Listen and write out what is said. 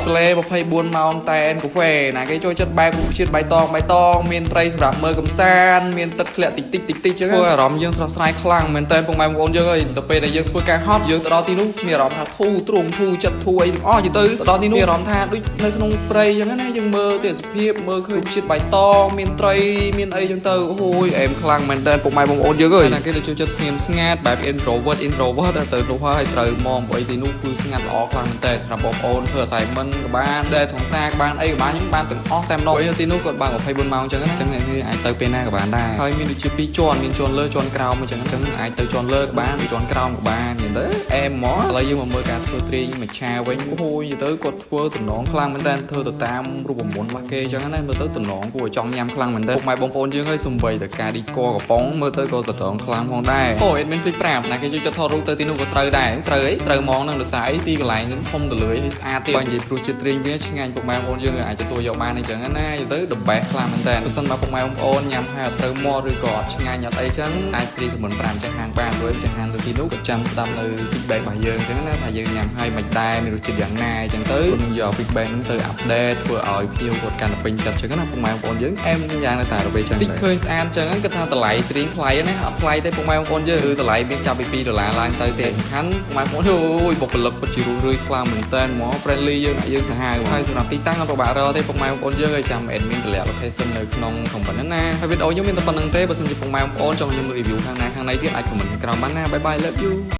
ស្លេ24ម៉ោងតែនកាហ្វេណាគេចូលចិត្តបែបរុក្ខជាតិបៃតងបៃតងមានត្រីសម្រាប់មើលកំសាន្តមានទឹកធ្លាក់តិចតិចតិចតិចចឹងធ្វើអារម្មណ៍យើងស្រស់ស្រាយខ្លាំងមែនតើពុកម៉ែបងប្អូនយើងអើយទៅពេលដែលយើងធ្វើការហត់យើងទៅដល់ទីនោះមានអារម្មណ៍ថាធូរទ្រង់ធូរចិត្តធូរអីទាំងអស់យទៅទៅដល់ទីនោះមានអារម្មណ៍ថាដូចនៅក្នុងព្រៃចឹងណាយើងមើលទេសភាពមើលឃើញជាតិបៃតងមានត្រីមានអីចឹងទៅអូយអែមខ្លាំងមែនតើពុកម៉ែបងប្អូនយើងអើយណាគេទៅចូលចិត្តស្ងៀមស្ងាត់បែប introvert introvert ទៅនោះហើយត្រូវមកព្រោះអីទីនោះគឺស្ងាត់ល្អខ្លាំងមែនតើសម្រាប់បងប្អូនធ្វើ assignment ក៏បានដែលសង្សារក៏បានអីក៏បានខ្ញុំបានទាំងអស់តែម្ដងព្រោះទីនោះគាត់បើក24ម៉ោងចឹងណាចឹងអ្នកអាចទៅពេលណាក៏បានដែរហើយមានដូចជាពីរជាន់មានជាន់លើជាន់ក្រោមអញ្ចឹងអញ្ចឹងអាចទៅជាន់លើក៏បានជាន់ក្រោមក៏បានអញ្ចឹងទៅអែមហ្មងឥឡូវយើងមកមើលការធ្វើទ្រីងមួយឆាវិញអូយទៅគាត់ធ្វើតំណងខ្លាំងមែនតើធ្វើទៅតាមរូបមន្តរបស់គេអញ្ចឹងណាមើលទៅតំណងគួរឲ្យចង់ញ៉ាំខ្លាំងមែនតើពុកម៉ែបងប្អូនយើងហើយសំបីតែការឌីកកំប៉ុងមើលទៅក៏តំណងខ្លាំងផងដែរអូអេតមានភ្លេចប្រាប់ណាគេចូលចិត្តថតរូបទៅទីនោះក៏ត្រូវដែរត្រូវអីត្រូវហ្មងនឹងដោយសារអីទីកន្លែងហ្នឹងធំទលើយហើយស្អាតទៀតបើនិយាយព្រោះជាតិទ្រីងវាឆ្ងាញ់ពុកម៉ែបងប្អូនយើងអាចទទួលយកបានអញ្ចឹងណាយទៅ the best ខ្លាំងមែនតើបើសិនបើពុកម៉ែបងប្អូនញ៉ាំហើយអត់ត្រូវមាត់ឬក៏អត់ឆ្ងាញ់អត់អីចឹងអាចគ្រី comment 5ចាស់ហាងបានព្រោះចាស់ហាងទៅទីនោះក៏ចាំស្ដាប់នៅ feedback របស់យើងអញ្ចឹងណាថាយើងញ៉ាំហើយមិនដែរមានរសជាតិយ៉ាងណាអញ្ចឹងទៅគាត់នឹងយក feedback ហ្នឹងទៅ update ធ្វើឲ្យភ្ញៀវគាត់កាន់តែពេញចិត្តអញ្ចឹងណាពុកម៉ែបងប្អូនយើងអែមយ៉ាងនៅតែរវេចឹងតិចឃើញស្អាតអញ្ចឹងគាត់ថាតម្លៃទ្រីងថ្លៃណាអត់ថ្លៃទេពុកម៉ែបងប្អូនយើងគឺតម្លៃមានចាប់ពី2ដុល្លារឡើងទៅទេសំខាន់ពុកម៉ែបងប្អូនអូយបុគ្គលិកពិតជារុះរឿយខ្លាំងមែនតើហ្មង friendly យើងយើងសាហាវហើយសម្រាប់ទីតាំងអត់ពិបាករកទេពុកម៉ែបងប្អូនយើងឲ្យចាំ admin តម្លាក់ location នៅក្នុង comment ហ្នឹងណាហើយវីដេអូខ្ញុំមានតែប៉ុណ្្នឹងទេបើសិនជាពុកម៉ែបងប្អូនចង់ខ្ញុំ review ខាងណាខាងណីទៀតអាច comment ខាងក្រោមបានណា bye bye, love you.